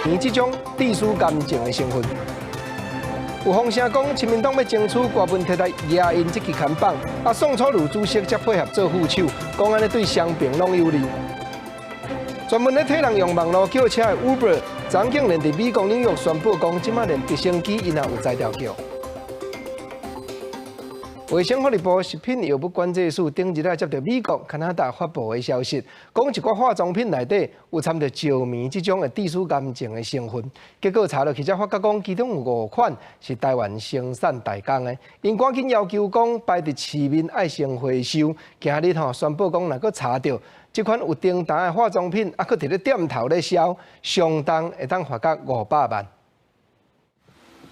棉這種致使癌症的成分。有風聲講，親民黨欲爭取郭文鐵來壓𪜶這支看板，啊，宋楚瑜主席則配合做副手，講按呢對雙爿攏有利。專門咧替人用網路叫車的 Uber，昨竟然佇美國紐約宣布講，這擺連直升機𪜶也有才調叫。衛生福利部食品藥物管制署頂日仔接著美國、加拿大發布的消息，講一寡化妝品內底有摻著石棉這種會致使癌症的成分。結果查落去才發覺講，其中有五款是台灣生產代工的。𪜶趕緊要求講擺佇市面愛先回收。今日吼宣布講，若閣查著這款有叮當的化妝品，猶閣佇咧店頭咧銷，上重會當罰到500萬。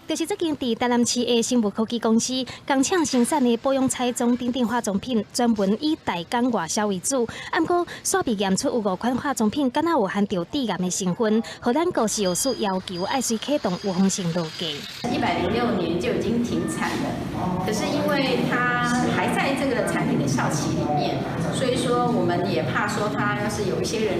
就是這間佇台南市的生物科技公司工廠生產的保養彩妝等等化妝品，專門以代工外銷為主。毋過，煞被驗出有五款化妝品，敢若有含著致癌的成分，予咱國食藥署要求愛隨啟動預防性落架。106年就已經停產了，可是因為它還在這個產品的效期裡面，所以說我們也怕說它要是有一些人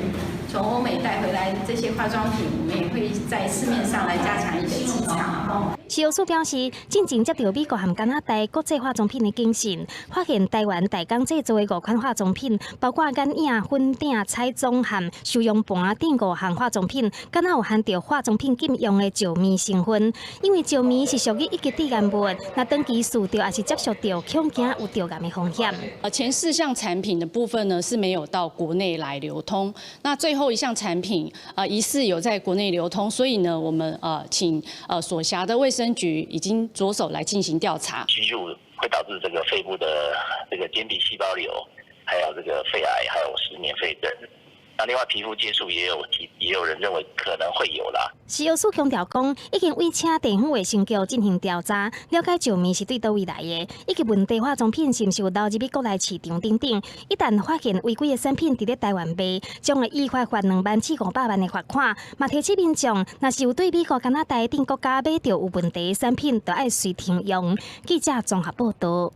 從歐美帶回來這些化妝品，我們也會在市面上來加強一個稽查。食藥署表示，進前接著美國和加拿大國際化妝品的警訊，發現台灣代工製造的五款化妝品，包括眼影、粉餅、彩妝和修容盤等五項化妝品，敢若有含著化妝品禁用的石棉成分。因為石棉是屬於一級致癌物，若長期嗅著抑是接觸著，恐驚有著癌的風險。前四項產品的部分呢是沒有到國內來流通，那最後一項產品疑似有在國內流通，所以呢，我們請所轄的衛生局已經着手來進行調查。吸入會導致這個肺部的這個間皮細胞瘤，還有這個肺癌，還有石棉肺症。那另外皮膚接觸也有人認為可能會有啦。食藥署強調講，已經委請地方衛生局進行調查，了解石棉是對佗位來的，以及問題化妝品是毋是有流入去國內市場等等。一旦發現違規的產品佇咧台灣賣，將會依法罰2萬至500萬的罰款。嘛提醒民眾，若是有對美國、加拿大等國家買著有問題的產品，就愛隨停用。記者綜合報導。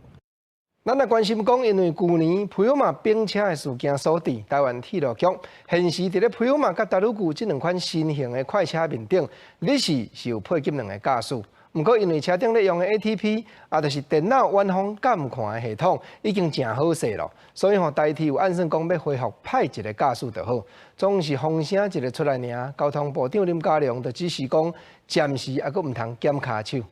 咱來關心講，因為舊年普悠瑪冰車的事件所致，台灣鐵路局現時佇咧普悠瑪佮台魯閣這兩款新型的快車面頂，日時是有配給兩个駕駛。毋過因為車頂咧用的 ATP，也就是電腦遠方監看的系統，已經誠好勢囉，所以吼台鐵有按算講欲恢復派一个駕駛就好。總是風聲一个出來爾，交通部長林佳龍就指示講，暫時猶閣毋通減跤手。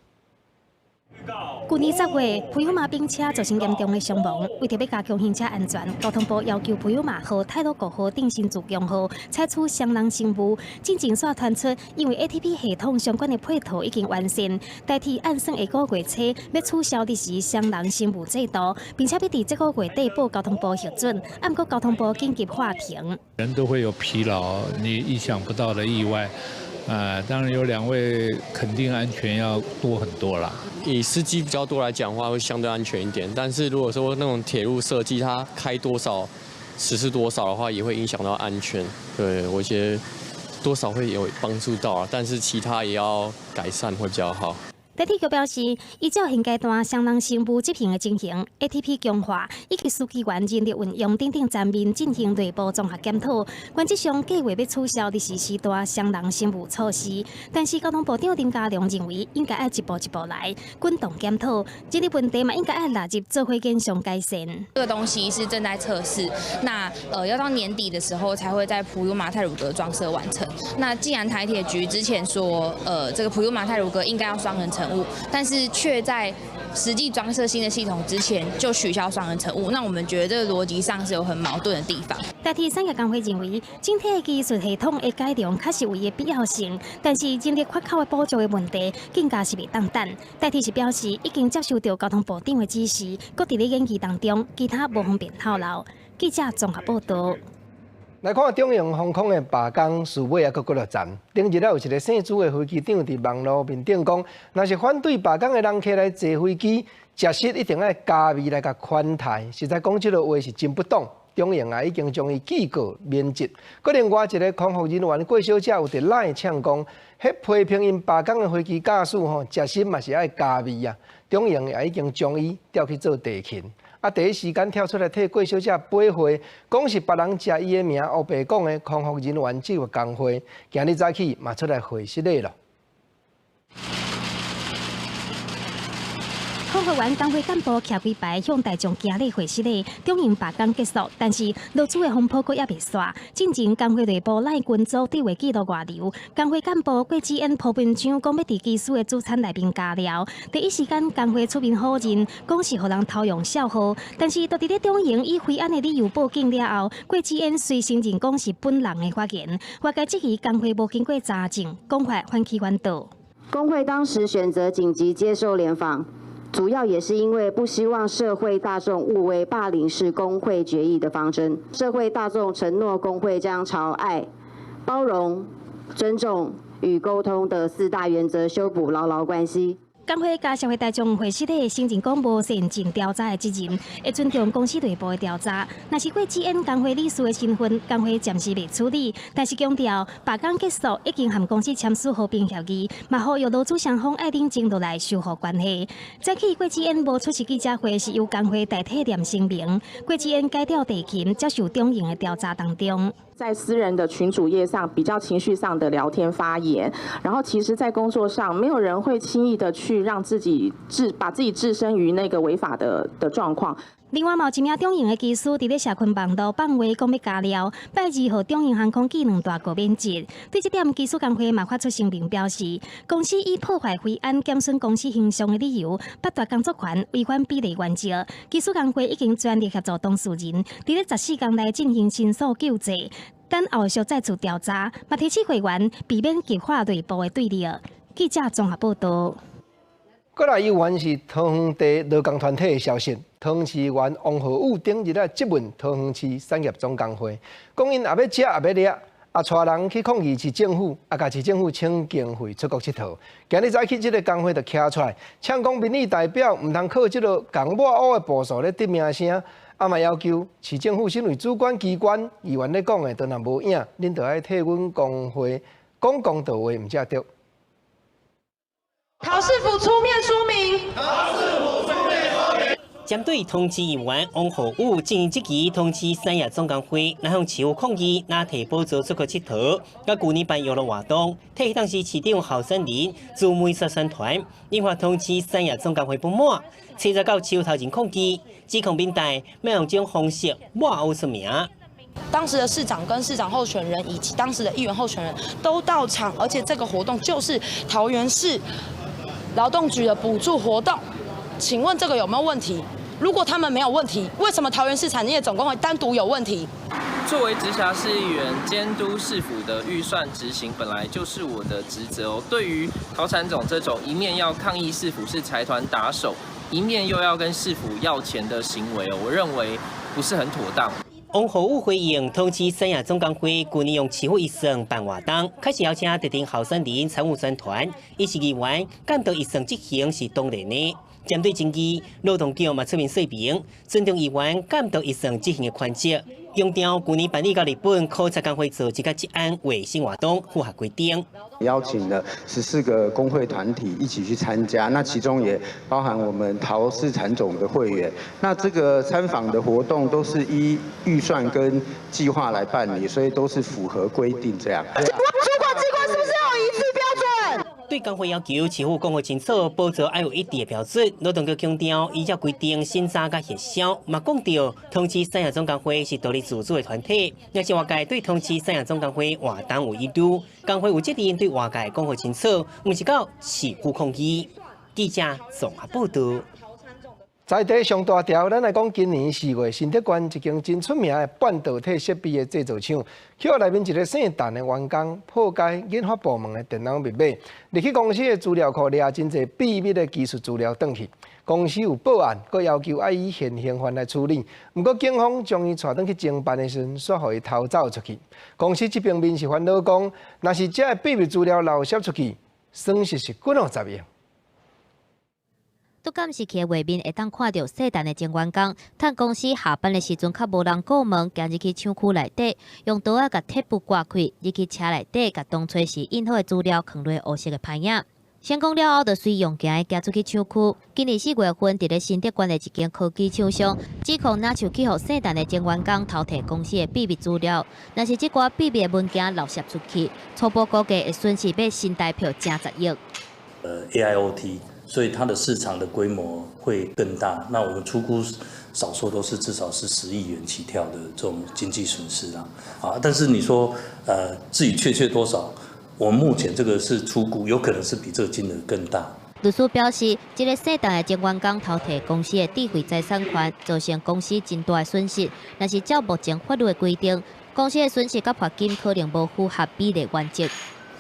舊年10月，普悠瑪冰車造成嚴重的傷亡。為著欲加強行車安全，交通部要求普悠瑪號、太魯閣號等新自強號採取雙人乘務。進前煞傳出，因為 ATP 系統相關的配套已經完善，台鐵按算下個月初欲取消日時雙人乘務制度，並且欲佇這個月底報交通部核准。毋過交通部緊急喊停。人都會有疲勞，你意想不到的意外。啊，當然有兩位肯定安全要多很多啦。以司機比較多來講的話，會相對安全一點。但是如果說那種鐵路設計，它開多少、時速多少的話，也會影響到安全。對，我覺得多少會有幫助到啊，但是其他也要改善會比較好。台鐵局表示，依照現階段雙人乘務執行的情形，ATP 強化以及司機員人力運用等等全面進行內部綜合檢討。原則上計劃欲取消日時時段雙人乘務措施，但是交通部長林佳龍認為應該愛一步一步來滾動檢討，這個問題嘛應該愛納入做伙研商改善。這個東西是正在測試，那要到年底的時候才會在普悠瑪太魯閣裝設完成。那既然台鐵局之前說，這個普悠瑪太魯閣應該要雙人乘務，但是卻在實際裝設新的系統之前就取消雙人乘務，那我們覺得這個邏輯上是有很矛盾的地方。台鐵產業工會認為，整體的技術系統的改良確實有伊的必要性，但是人力缺口的補足的問題更加是袂當等。台鐵是表示已經接受著交通部長的指示，閣佇咧研議當中，其他無方便透露。記者綜合報導。來看長榮航空的罷工，事尾猶閣幾落層。頂日仔有一个姓朱的飛機長佇網路面頂講，若是反對罷工的人客來坐飛機，食食一定愛加味來共款待。實在講這个話是真不當。長榮也已經將伊記過免職。閣另外一个空服人員郭小姐有佇 LINE 嗆講，彼批評𪜶罷工的飛機駕駛吼，食食嘛是愛加味啊。長榮也已經將伊調去做地勤。啊，第一時間跳出來替郭小姐駁話，講是別人藉伊的名烏白講的空服人員職業工會，今日早起嘛出來回釋禮咯。空服員工會幹部徛幾排向大眾行禮回失禮，中營罷工結束，但是勞資的風波閣猶未煞。進前工會內部賴群組對話記錄外流，工會幹部郭志恩鋪文章講欲佇機師的主餐內面加料，第一時間工會出面否認，講是予人偷用笑話。但是，就佇咧中營以飛安的理由報警了後，郭志恩隨承認講是本人的發言，外界質疑工會無經過查證，講法反起反倒。工會當時選擇緊急接受聯訪，主要也是因為不希望社會大眾誤為霸凌是工會決議的方針。社會大眾承諾工會將朝愛、包容、尊重與溝通的四大原則修補勞勞關係。工會佮社會大眾回釋的承認講無善盡調查的責任，會尊重公司內部的調查。若是郭志恩工會理事的身份，工會暫時未處理，但是強調罷工結束已經和公司簽署和平協議，嘛呼籲勞資雙方愛冷靜落來修復關係。早起郭志恩無出席記者會，是由工會代替念聲明。郭志恩改調地勤，接受中營的調查當中。在私人的群組頁上比較情緒上的聊天發言，然後其實，在工作上，沒有人會輕易的去讓自己把自己置身於那個違法的狀況。另外，嘛有一名中營的機師佇咧社群網路放話，講欲加料，拜二予中營航空記兩大過免職。對這點，機師工會嘛發出聲明表示，公司以破壞飛安、減損公司形象的理由，剝奪工作權，違反比例原則。機師工會已經全力協助當事人，佇咧14天內進行申訴救濟，等後續再做調查，嘛提醒會員避免激化內部的對立。記者綜合報道。過來猶原是桃園地勞工團體的消息。桃園市議員王浩宇頂日啊質問桃園市產業總工會，講𪜶也欲食也欲掠，啊帶人去抗議市政府，啊共市政府請經費出國𨑨迌。今日早起，這个工會就徛出來，嗆講民意代表毋通靠這个共抹烏的步數咧得名聲，啊嘛要求市政府身為主管機關，議員咧講的都若無影，恁就愛替阮工會講公道話，毋才對。桃市府出面說明。桃市府出面說明。針對桃園市議員王浩宇進行質疑，桃園市產業總工會若向市府抗議，若提補助出國𨑨迌，佮舊年辦遊樂活動，替當時市長候選人朱梅雪宣傳，引發桃園市產業總工會不滿，切實到市府頭前抗議，指控民代欲用這種方式抹烏出名。當時的市長跟市長候選人以及當時的議員候選人都到場，而且這個活動就是桃園市勞動局的補助活動，請問這個有沒有問題？如果他們沒有問題，為什麼桃園市產業總工會單獨有問題？作為直轄市議員，監督市府的預算執行本來就是我的職責哦。對於桃產總這種一面要抗議市府是財團打手，一面又要跟市府要錢的行為哦，我認為不是很妥當。王浩宇回應，桃園市產業總工會舊年用市府預算辦活動，開始邀請特定候選人參與宣傳，伊是議員，監督預算執行是當然的。針對爭議，勞動局嘛出面說明，尊重議員監督預算執行的權責，強調舊年辦理到日本考察工會組織佮職安衛生活動符合規定。邀請了14個工會團體一起去參加，那其中也包含我們桃市產總的會員。那這個參訪的活動都是依預算跟計劃來辦理，所以都是符合規定這樣。主管機關是不是要有一致標準？對工會要求，市府講予清楚，補助愛有一致的標準。勞動局強調，依照規定審查佮核銷，嘛講著桃園市產業總工會是獨立自主的團體，若是外界對桃園市產業總工會活動有疑慮，工會有責任對外界講予清楚，毋是到市府抗議。記者綜合報道。在地上大條，咱來講，今年4月，新竹縣一間真出名的半導體設備的製造廠，去予內面一个姓陳的員工破解研發部門的電腦密碼，入去公司的資料庫掠真濟秘密的技術資料轉去。公司有報案，閣要求愛以現行犯來處理。毋過警方將伊帶轉去偵辦的時陣，煞予伊逃走出去。公司這邊面是煩惱講，若是這个秘密資料漏洩出去，損失是幾若十億。拄監視器的畫面會當看著姓陳的前員工，趁公司下班的時陣較無人顧門，行入去廠區內底，用刀仔共鐵布割開，入去車內底，共當初時印好的資料囥落烏色的牌仔。成功了後，就隨用行的行出去廠區。今年4月份，佇咧新竹縣的一間科技廠商，指控若像去予聖誕的前員工偷提公司的秘密資料。若是這寡秘密的文件漏洩出去，初步估計會損失欲新台票成十億。AIoT，所以它的市場的規模會更大。那我們初估少說都是至少是10億元起跳的這種經濟損失啦。啊，但是你說，至於確切多少？我目前這個是初估，有可能是比這個金額更大。律師表示，這个聖誕的前員工偷提公司的智慧財產權，造成公司真大的損失。若是照目前法律的規定，公司的損失佮罰金可能無符合比例原則。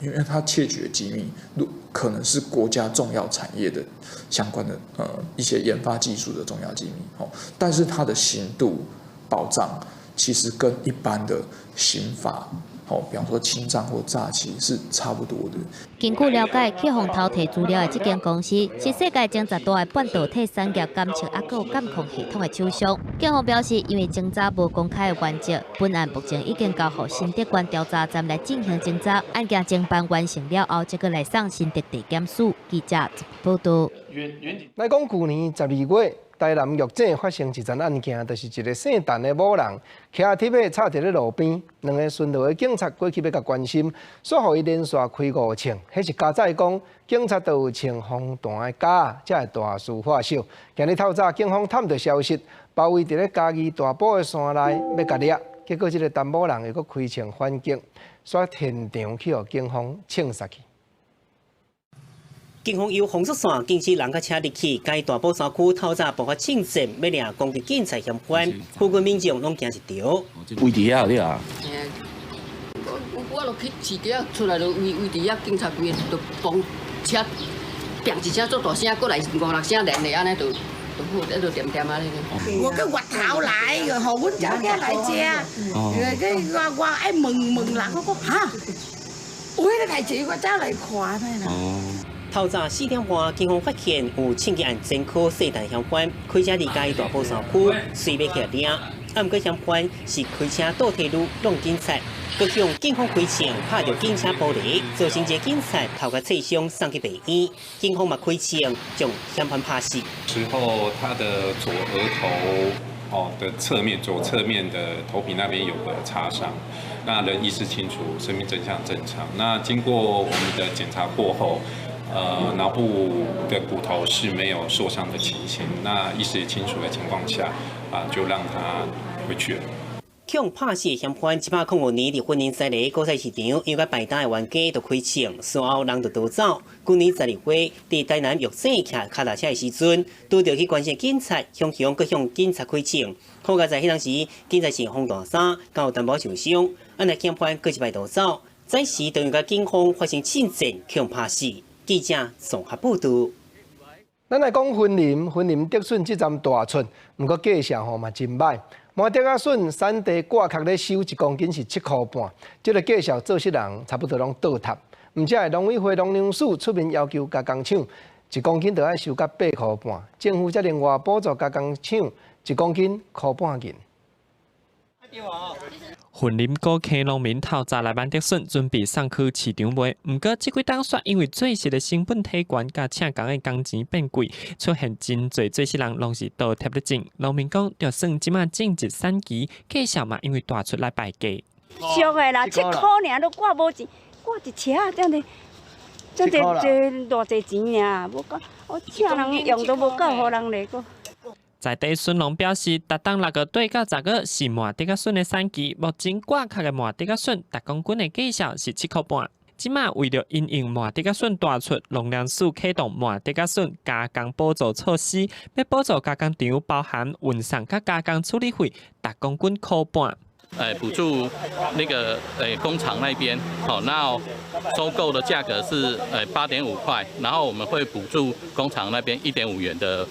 因為他竊取的機密，可能是國家重要產業的相關的一些研發技術的重要機密，但是它的刑度保障其實跟一般的刑法。比方說侵佔或詐欺是差不多的。根據了解，去予偷提資料的這間公司是世界前十大的半導體產業監測抑閣有監控系統的廠商。警方表示，因為偵查無公開的原則，本案目前已經交予新竹縣調查站來進行偵查。案件偵辦完成了後，則閣來送新竹地檢署。記者報道。來講，舊年12月，台南玉井發生一樁案件，就是一个姓陳的某人，騎鐵馬插佇咧路邊，兩个巡邏的警察過去欲共關心，煞予伊連續開五槍，彼是加載講，警察都有穿防彈的甲，才會大事化小。今日透早，警方探著消息，包圍佇咧嘉義大埔的山內，欲共掠，結果這个陳某人又閣開槍反擊，煞現場去予警方槍殺去。警方由封鎖線禁止人佮車入去，該大埔山區透早爆發槍戰，欲掠攻擊警察嫌犯，附近民眾攏驚一趒。圍佇遐對啊。我就去市街出來，就圍圍佇遐，警察規个就幫車，砰一聲足大聲，過來五六聲連的，按呢就就好，就恬恬按呢。我去越頭來，予阮查某囝來食。我愛問問人，我講哈，有彼个代誌，我才來看呢啦。透早4點半，警方發現有槍擊案前科姓陳嫌犯開車佇嘉義大埔山區，隨欲去掠。啊，毋過嫌犯是開車倒退嚕挵警察，閣向警方開槍，拍著警車玻璃，造成一个警察頭殼擦傷，送去病院。警方嘛開槍將嫌犯拍死。之後，他的左額頭哦的側面，左側面的頭皮那邊有個擦傷，那人意識清楚，生命徵象正常。那經過我們的檢查過後，腦部的骨頭是沒有受傷的情形，那意識也清楚的情況下，啊，就讓他回去了。予拍死的嫌犯，105年佇雲林西螺果菜市場，因為擺攤的冤家就開槍，事後人就逃走。去年12月，佇台南玉井騎跤踏車的時陣，拄著去關心警察，雄雄閣向警察開槍。好佳哉彼當時，警察穿防彈衫，閣有淡薄受傷。按呢嫌犯閣一擺逃走，這時就共警方發生槍戰，予拍死。記者綜合報導。咱來講雲林，雲林竹筍這陣大出，毋過價數吼嘛真䆀。滿竹仔筍產地掛殼咧收一公斤是7塊半，這个價數做事人差不多攏倒貼。毋才會農委會農糧署出面要求加工廠一公斤著愛收到8塊半，政府才另外補助加工廠一公斤箍半銀。雲林高坑農民透早來挽竹筍，準備送去市場賣。毋過這幾冬煞因為做穡的成本提懸，佮請工的工錢變貴，出現真濟做穡人攏是倒貼咧種。農民講，竹筍這馬正值產期，價數嘛因為大出來敗價。俗的啦，7塊爾都掛無錢，掛一車這樣這這這偌濟錢爾，無夠，我請人用都無夠，予人來閣。在地筍農表示，逐冬6月底到10月是滿竹仔筍的產期，目前掛殼的滿竹仔筍，逐公斤的價數是7塊半。這馬為著因應滿竹仔筍大出，農糧署啟動滿竹仔筍加工補助措施，欲補助加工廠包含運送佮加工處理費，逐公斤箍半。補助那個工廠那邊，好，那收購的價格是8.5塊，然後我們會補助工廠那邊1.5元的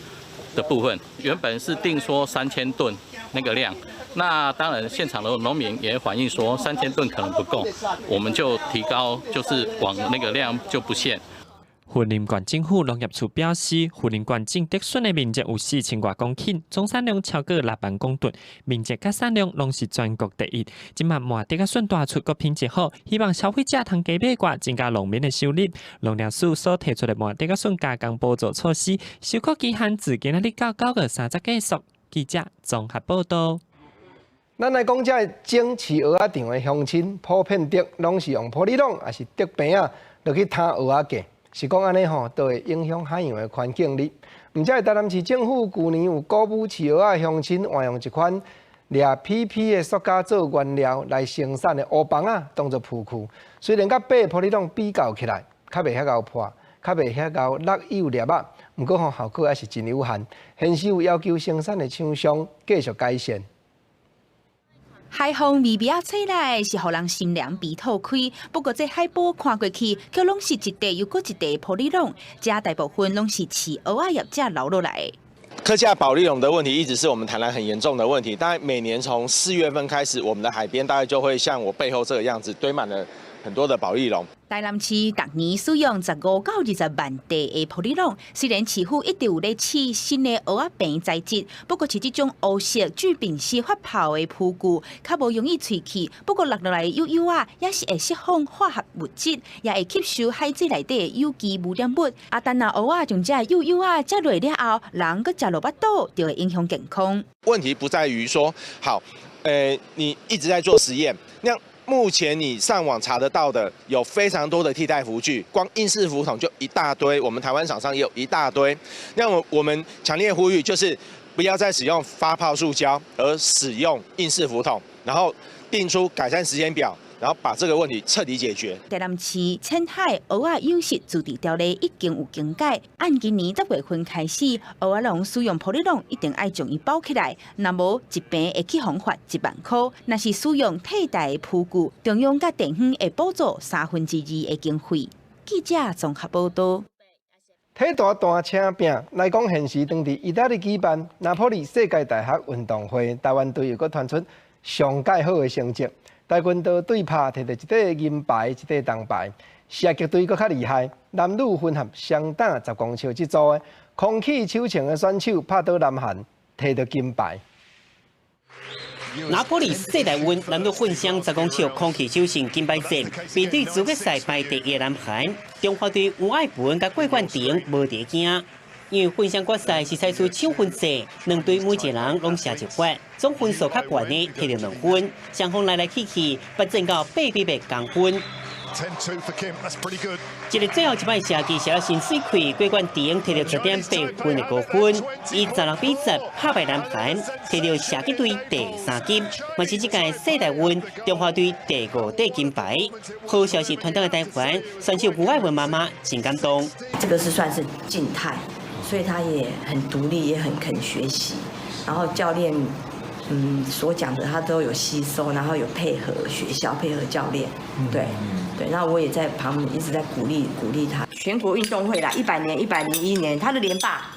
部分。原本是定說3000噸那個量，那當然現場的農民也反映說3000噸可能不夠，我們就提高，就是往那個量就不限。雲林縣政府農業處表示，雲林縣種竹筍的面積有4000外公頃，總產量超過6萬公噸，面積佮產量攏是全國第一。這馬麥竹仔筍大出閣品質好，希望消費者通加買掛，增加農民的收入。農業署所提出的麥竹仔筍加工補助措施，收穫期限自今仔日到9月30結束。記者綜合報道。咱來講，這个種飼蚵仔場的鄉親，普遍的攏是用玻璃籠，抑是竹棚仔落去攤蚵仔架，是講按呢吼，都會影響海洋的環境哩。毋這台南市政府舊年有鼓舞飼蚵仔的鄉親，換用一款掠 PP 的塑膠做原料來生產的烏枋仔，當做浮具。雖然佮白玻璃籠比較起來，較袂遐𠢕破，較袂遐𠢕落幼粒仔，毋過吼效果還是真有限。現時有要求生產的廠商繼續改善。海風微微仔吹來，是予人心涼鼻吐開。不過這海波看過去，卻攏是一塊又閣一塊玻璃籠，這大部分攏是飼蚵仔業者留落來。客架保麗龍的問題一直是我們台南很嚴重的問題。大概每年從4月份開始，我們的海邊大概就會像我背後這個樣子，堆滿了很多的保麗龍。台南市逐年使用15到20萬塊的玻璃籠，雖然市府一直有咧試新的蚵仔棚材質，不過飼這種烏色聚丙烯發泡的浮具，較無容易脆去。不過落落來幼幼仔，也是會釋放化學物質，也會吸收海水內底的有機污染物。啊，等若蚵仔將這幼幼仔食落了後，人閣食落腹肚，就會影響健康。問題不在於說，好，你一直在做實驗，那目前你上網查得到的有非常多的替代浮具，光硬式浮筒就一大堆，我們台灣廠商也有一大堆。那我們強烈呼籲，就是不要再使用發泡塑膠，而使用硬式浮筒，然後定出改善時間表，然後把這個問題徹底解決。台南市淺海蚵仔養殖自治條例已經有更改，按今年10月份開始，蚵仔籠使用玻璃籠一定愛將伊包起來，若無一坪會去予罰1萬塊。若是使用替代的浮具，中央佮地方會補助2/3的經費。記者綜合報道。體壇大車拼來講，現時當佇意大利舉辦拿坡里世界大學運動會，台灣隊又閣傳出上蓋好的成績。跆拳道對拍摕著一塊銀牌，一塊銅牌。射擊隊閣較厲害，男女混合雙膽10公尺這組的空氣手槍的選手拍倒南韓，摕著金牌。拿坡里世大運男女混雙10公尺空氣手槍金牌戰，面對資格賽排第一的南韓，中華隊吳愛文佮郭冠廷無佇驚，因為混雙決賽是採取搶分制，兩隊每一個人攏射一發，總分數較懸的摕著2分，雙方來來去去，發展到8比8同分。這個最後一擺射擊射了真媠氣，郭冠廷摕著10.8分的高分，以16比10拍敗南韓，摕著射擊隊第三金，嘛是這屆世大運中華隊第五塊金牌。好消息傳到的台灣，選手吳愛文媽媽真感動。這個是算是靜態，所以他也很獨立，也很肯學習。然後教練所講的他都有吸收，然後有配合學校，配合教練，對對。那我也在旁邊一直在鼓勵鼓勵他。全國運動會啦，100年、101年，他的連霸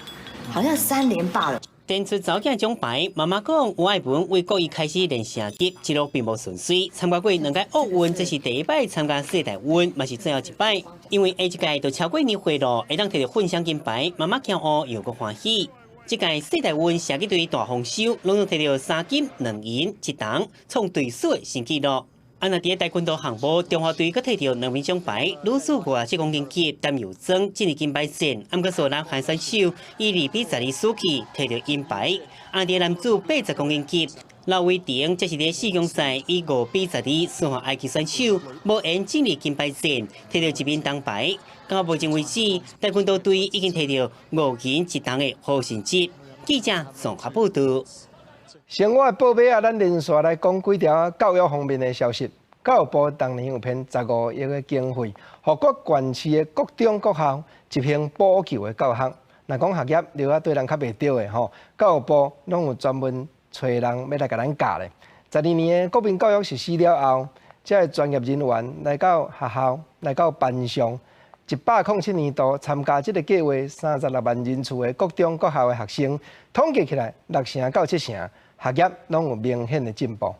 好像3連霸了。展出查某囝獎牌，媽媽講吳愛文為國一開始練射擊，一路並無順遂。參加過兩屆奧運，這是第一擺參加世大運，嘛是最後一擺。因為下一屆就超過年歲咯，會當摕著混雙金牌，媽媽驕傲又閣歡喜。這屆世大運射擊隊大豐收，攏總摕著3金2銀1銅，創隊史的新紀錄。啊，若佇跆拳道項目，中華隊閣摕著兩面獎牌，女子57公斤級陳柔莊進入金牌戰，毋過輸南韓選手以2比12輸去，摕著銀牌。啊，佇男子80公斤級，劉威霆則是佇四強賽以5比12輸予埃及選手，無緣進入金牌戰，摕著一面銅牌。到目前為止，跆拳道隊已經摕著5銀1銅的好成績。記者綜合報道。生活報尾啊，咱連續來講幾條教育方面的消息。教育部當年有編15億的經費，予各縣市的國中國校執行補救的教學。若講學業落啊對人較袂著的吼，教育部攏有專門揣人欲來共咱教咧。12年的國民教育實施了後，這个專業人員來到學校，來到班上，107年度參加這个計畫36萬人次的國中國校的學生，統計起來6成到7成學業攏有明顯的進步。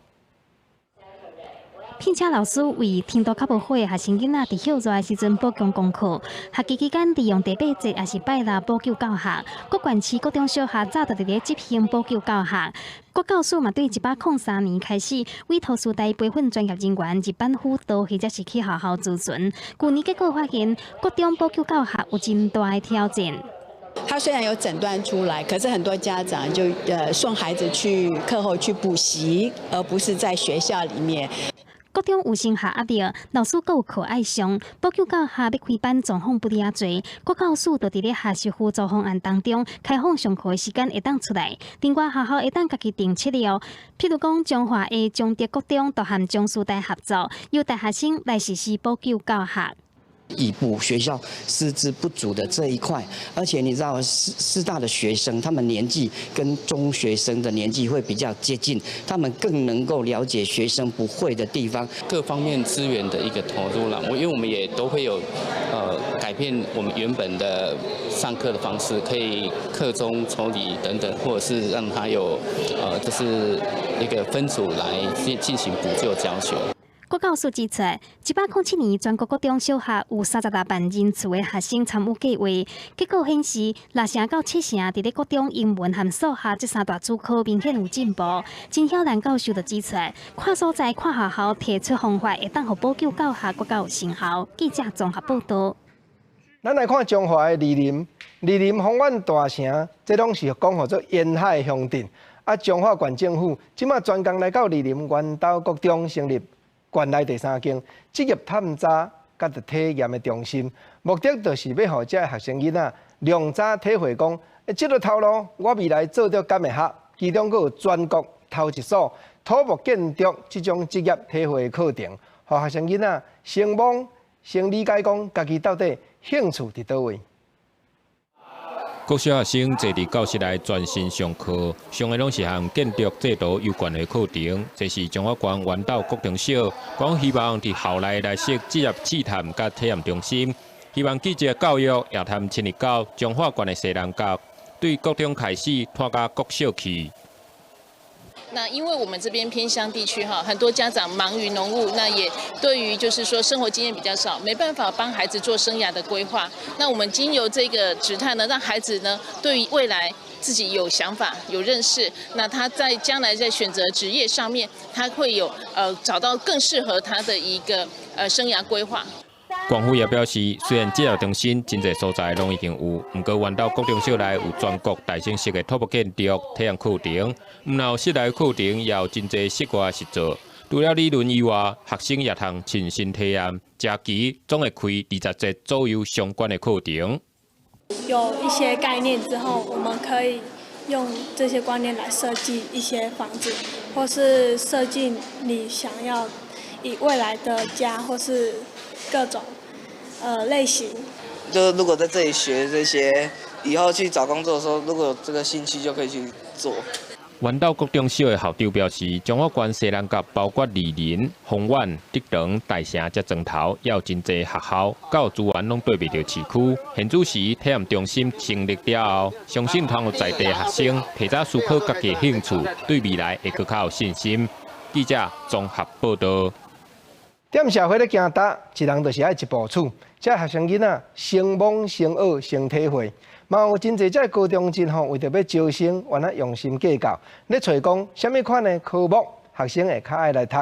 聘請老師為程度較無好的學生囡仔，佇歇熱的時陣補強功課。學期期間利用第八節抑是拜六補救教學。各縣市國中小學早就佇咧執行補救教學。國教署嘛對103年開始，委託師大培訓專業人員入班輔導，或者是去學校諮詢。舊年結果發現，國中補救教學有真大的挑戰。他雖然有診斷出來，可是很多家長就送孩子去課後去補習，而不是在學校裡面。國中有升學壓力，老師閣有課愛上，補救教學欲開班狀況不離遐濟。國教署就佇咧學習輔助方案當中，開放上課的時間會當出來，另外學校會當家己定策略。譬如講，彰化的彰德國中就和彰師大合作，由大學生來實施補救教學。以補學校師資不足的這一塊，而且你知道師大的學生，他們年紀跟中學生的年紀會比較接近，他們更能夠了解學生不會的地方。各方面資源的一個投入啦，因為我們也都會有改變我們原本的上課的方式，可以課中抽離等等，或者是讓他有就是一個分組來進行補救教學。國教署指出，107年全國國中小學有36萬人次的學生參與計劃，結果顯示6成到7成佇咧國中英文和數學這三大主科明顯有進步。陳曉蘭教授就指出，跨所在、跨學校提出方法，會當予補救教學閣較有成效。記者綜合報導。咱來看彰化的二林，二林豐原大城，這攏是講號做沿海鄉鎮。啊，彰化縣政府這馬專工來到二林原斗國中成立縣內第三間職業探查佮體驗的中心，目的就是欲予這學生囡仔量早體會講，這个頭路我未來做著敢會合？其中閣有全國頭一所土木建築這種職業體會的課程，予學生囡仔先摸先理解講，家己到底興趣佇佗位。國小學生坐佇教室內專心上課，上的攏是和建築製圖有關的課程。這是彰化縣原斗國中小，講希望佇校內來設職業試探佮體驗中心，希望繼續教育也探深入到彰化縣的西南角，對國中開始拓到國小去。那因為我們這邊偏鄉地區哈，很多家長忙於農務，那也對於就是說生活經驗比較少，沒辦法幫孩子做生涯的規劃。那我們經由這個職探呢，讓孩子呢對於未來自己有想法、有認識，那他在將來在選擇職業上面，他會有找到更適合他的一個生涯規劃。縣府也表示，雖然職業中心真濟所在攏已經有，毋過原斗國中小內有全國大省式的土木建築體驗課程，毋但有室內課程，也有真濟室外實作。除了理論以外，學生也通親身體驗，一學期總會開20節左右相關的課程。有一些概念之後，我們可以用這些觀念來設計一些房子，或是設計你想要以未來的家，或是各種類型。就如果在這裡學這些，以後去找工作的時候，如果有這個興趣，就可以去做。原斗國中小的校長表示，彰化縣西南角包括二林、豐原、竹長、大城、遮庄頭，也有真濟學校，教育資源攏對袂著市區。現此時體驗中心成立了後，相信通予在地學生提早思考家己的興趣，對未來會閣較有信心。記者綜合報導。踮社會咧行踏，一人就是愛一部厝。這學生囡仔先摸先學先體會，嘛有真濟這高中生吼，為著欲招生，原來用心計較，咧揣講啥物款的科目，學生會較愛來讀。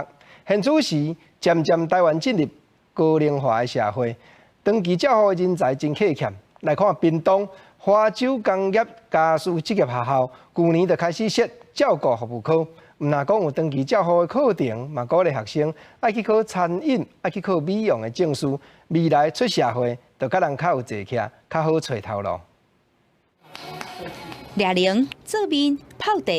現此時漸漸台灣進入高齡化的社會，長期照護的人才真缺欠。來看屏東華州工業家私職業學校，舊年就開始設照顧服務科。毋但講有長期照護的課程，嘛鼓勵學生愛去考餐飲、愛去考美容的證書，未來出社會就較人較有坐起，較好揣頭路。掠龍、做麵、泡茶，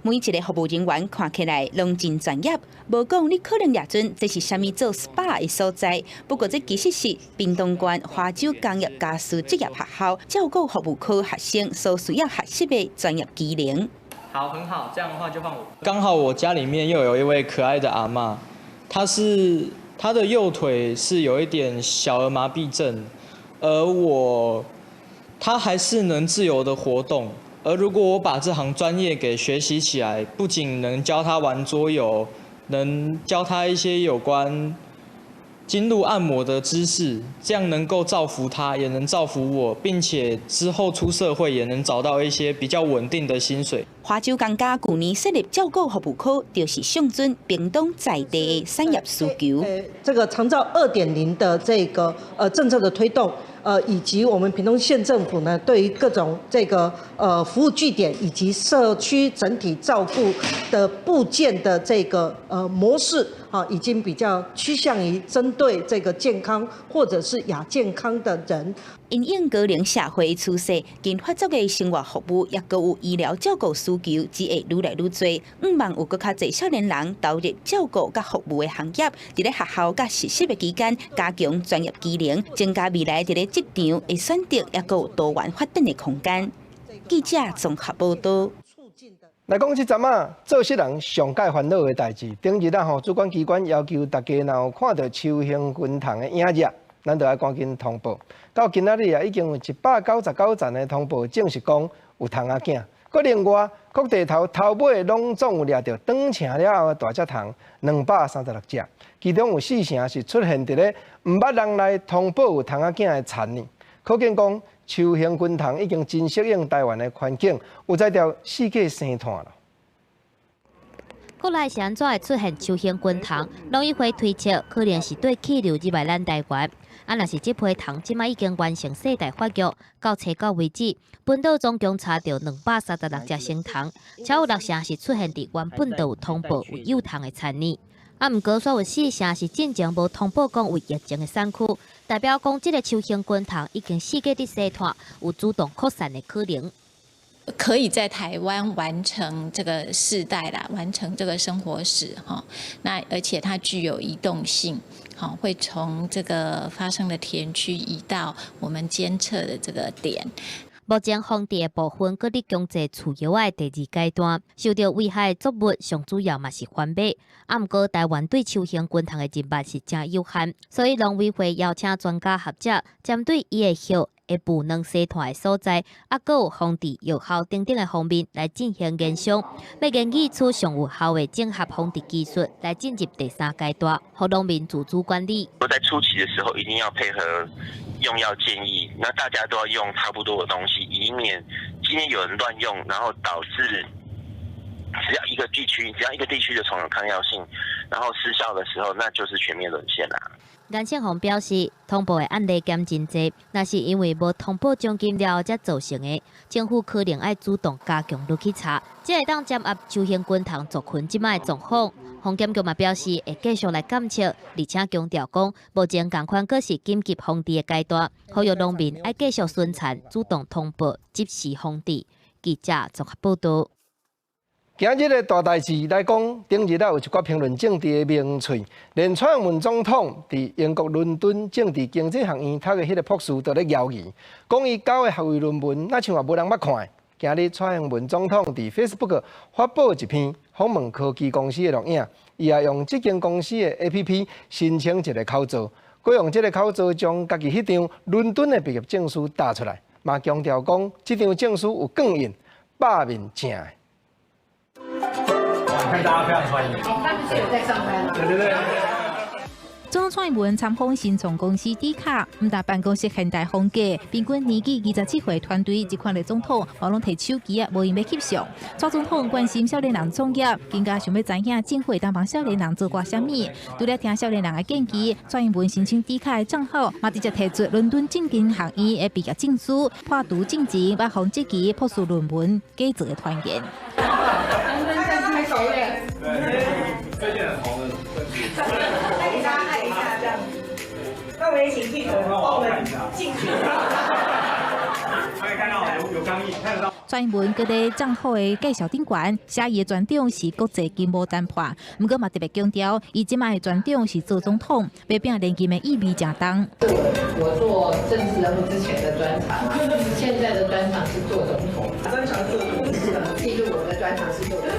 每一个服務人員看起來攏真專業。無講你可能掠準這是啥物做 SPA 的所在，不過這其實是屏東縣華州工業家私職業學校照顧服務科學生所需要學習的專業技能。好，很好，這樣的話就換我。剛好我家裡面又有一位可愛的阿嬤，她的右腿是有一點小兒麻痹症，而我，她還是能自由的活動。而如果我把這行專業給學習起來，不僅能教她玩桌遊，能教他一些有關經絡按摩的知識，這樣能夠造福他，也能造福我，並且之後出社會也能找到一些比較穩定的薪水。華州公家舊年設立照顧服務科，就是上準屏東在地的產業需求。這個長照2.0的這個政策的推動，以及我們屏東縣政府呢，對於各種這個服務據點以及社區整體照顧的部件的這個模式，啊，已經比較趨向於針對這個健康或者是亞健康的人。因應高齡社會趨勢，近發展的生活服務，抑閣有醫療照顧需求，只會愈來愈濟。向望有閣較濟少年人投入照顧佮服務的行業，佇咧學校佮實習的期間，加強專業技能，增加未來佇咧職場的選擇，抑閣有多元發展的空間。記者綜合報導。來講這陣仔，做穡人上蓋煩惱的代誌。頂日啊吼，主管機關要求大家若有看到秋興軍蟲的影子，咱就愛趕緊通報。到今仔日啊，已經有199站的通報證實講有蟲仔囝。閣另外，各地頭頭尾攏總有掠著轉成了後的大隻蟲236隻，其中有四成是出現佇咧毋捌人來通報有蟲仔囝的田呢。可見講，秋興軍蟲已經真適應台灣的環境，有才調四界生炭啦。國內是按怎會出現秋興軍蟲？農委會推測，可能是對氣流入來咱台灣。啊，若是這批蟲這擺已經完成世代發育，到初九為止，本島總共查著236隻成蟲，超有六成是出現佇原本就有通報有幼蟲的田呢。啊，毋過煞有四成是進前無通報講有疫情的產區，代表講這个秋興軍蟲已經四界佇生炭，有主動擴散的可能。可以在台灣完成這個世代啦，完成這個生活史哈。那而且它具有移動性，好，會從這個發生的田區移到我們監測的這個點。目前防治的部分，閣佇強制除藥的第二階段，受著危害的作物上主要嘛是番麥。啊，毋過台灣對秋興軍蟲的認識是誠有限，所以農委會邀請專家學者，針對伊的葉會孵卵生炭的所在，啊，閣有防治藥效等等的方面來進行研商，欲研擬出上有效的綜合防治技術，來進入第三階段，予農民自主管理。我在初期的時候，一定要配合用藥建議，那大家都要用差不多的東西，以免今天有人亂用，然後導致只要一個地區的蟲有抗藥性，然後失效的時候，那就是全面淪陷啦。顏勝宏表示，通報的案例減真濟，若是因為無通報獎金了後才造成的，政府可能愛主動加強落去查，才會當掌握秋興軍蟲族群這擺的狀況。防檢局嘛表示會繼續來監測，而且強調講，目前仝款閣是緊急防治的階段，呼籲農民愛繼續巡田，主動通報，及時防治。記者綜合報導。今日的大代誌來講，頂日啊有一寡評論政治的名喙，連蔡英文總統佇英國倫敦政治經濟學院讀的彼个博士都咧枵伊，講伊交的學位論文，若像也無人捌看。今日蔡英文總統佇 Facebook 發布一篇訪問科技公司的錄影，伊也用這間公司的 APP 申請一个口座，閣用這个口座將家己彼張倫敦的畢業證書打出來，嘛強調講這張證書有鋼印，百面正的。看大家非常歡迎。他們是有在上班嗎？對對對。總統蔡英文參訪新創公司迪卡，毋但辦公室現代風格，平均年紀27歲團隊，這款的總統，嘛攏提手機啊，無閒欲翕相。蔡總統關心少年人創業，更加想欲知影政府會當幫少年人做寡啥物。除了聽少年人的建議，蔡英文申請 D 卡的帳號，嘛直接提出倫敦政經學院的畢業證書，破除進前捌予質疑博士論文假造的傳言。最近很紅的。來給大家按一下，這樣子。那我們也請記者幫我們進去。可以看到有鋼印，看得到。蔡英文閣佇帳號的介紹頂懸，寫伊的專長是國際經貿談判，毋過嘛特別強調，伊這擺的專長是做總統，欲拼連任的意味誠重。我做政治人物之前的專長，現在的專長是做總統。專長做總統，記錄我的專長是做總統。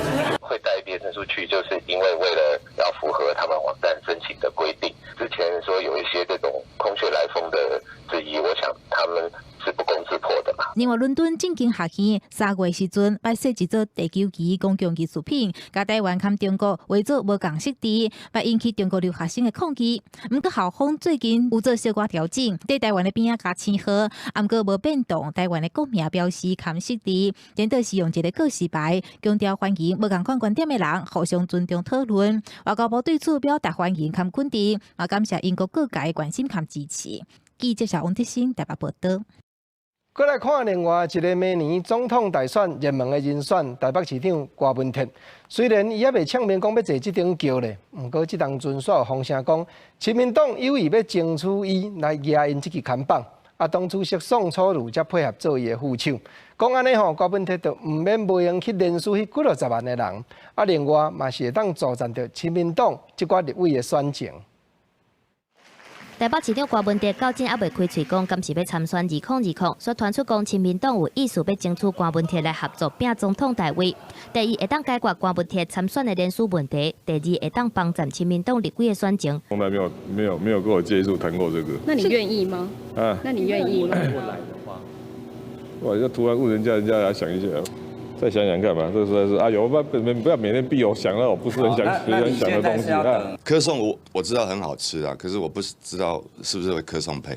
會帶畢業證書去，就是因為為了要符合他們網站申請的規定。之前說有一些這種空穴來風的質疑，我想他們是不攻自破的嘛。另外，倫敦政經學院3月時陣擺設一座地球儀公共藝術品，共台灣佮中國畫做無仝設置，擺引起中國留學生的抗議。毋過校方最近有做小可調整，佇台灣的邊仔加星號，毋過無變動台灣的國名標示佮設置，顛倒是用一个告示牌，強調歡迎無仝款觀點的人互相尊重討論。外交部對此表達歡迎佮肯定，嘛感謝英國各界的關心佮支持。記者王德新台北報道。閣來看另外一个明年總統大選熱門的人選，台北市長柯文哲。雖然伊猶未唱明講欲坐這頂轎咧，毋過這當陣煞有風聲講，親民黨有意欲爭取伊來攑𪜶這支看板。啊，黨主席宋楚瑜才配合做伊的副手。講按呢吼，柯文哲就毋免無閒去連署彼幾落十萬的人。啊，另外嘛是會當助陣著親民黨這寡立委的選情。台北市長柯文哲到今猶未開喙講，敢是欲參選2020，煞傳出講親民黨有意思欲爭取柯文哲來合作拼總統大位。第一，會當解決柯文哲參選的連署問題；第二，會當幫贊親民黨立委的選情。從來沒有、沒有、沒有跟我接觸談過這個。那你願意嗎？啊？那你願意嗎？哇！要突然問人家，人家來想一下，再想想看嘛。這實在是，哎呦，不不要每天逼我想到我不是很想、很想的東西啊。柯宋我知道很好吃啊，可是我不知道是不是會柯宋配。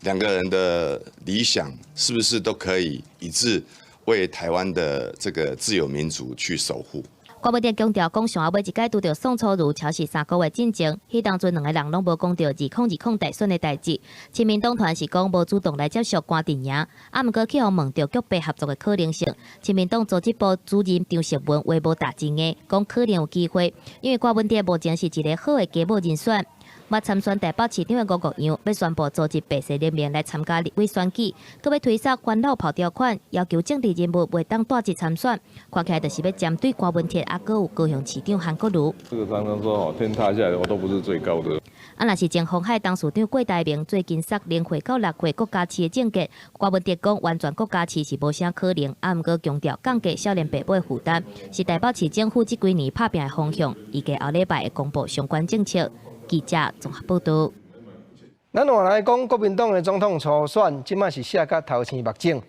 兩個人的理想是不是都可以一致為台灣的這個自由民主去守護？柯文哲強調講，上後尾一擺拄著宋楚瑜超時3個月進前，彼當陣兩个人攏無講著2020大選的代誌。親民黨團是講無主動來接觸柯陣營，啊，毋過去予問著局部合作的可能性。親民黨組織部主任張淑文話無打真硬，講可能有機會，因為柯文哲目前是一个好的加碼人選。嘛參選台北市長的吳國陽欲宣布組織白色聯盟來參加立委選舉，閣欲推捒環老炮條款，要求政治人物袂當帶職參選，看起來就是欲針對柯文哲，啊，閣有高雄市長韓國瑜。這個常常說哦，天塌下來我都不是最高的。啊，若是前鴻海董事長郭台銘最近捒0歲到6歲閣加飼的政見，柯文哲講完全閣加飼是無啥可能，啊，毋過強調降低少年爸母的負擔，是台北市政府這幾年拍拚的方向，預計後禮拜會公布相關政策。記者綜合報道。咱換來講，國民黨的總統初選，這馬是寫甲頭青目腫。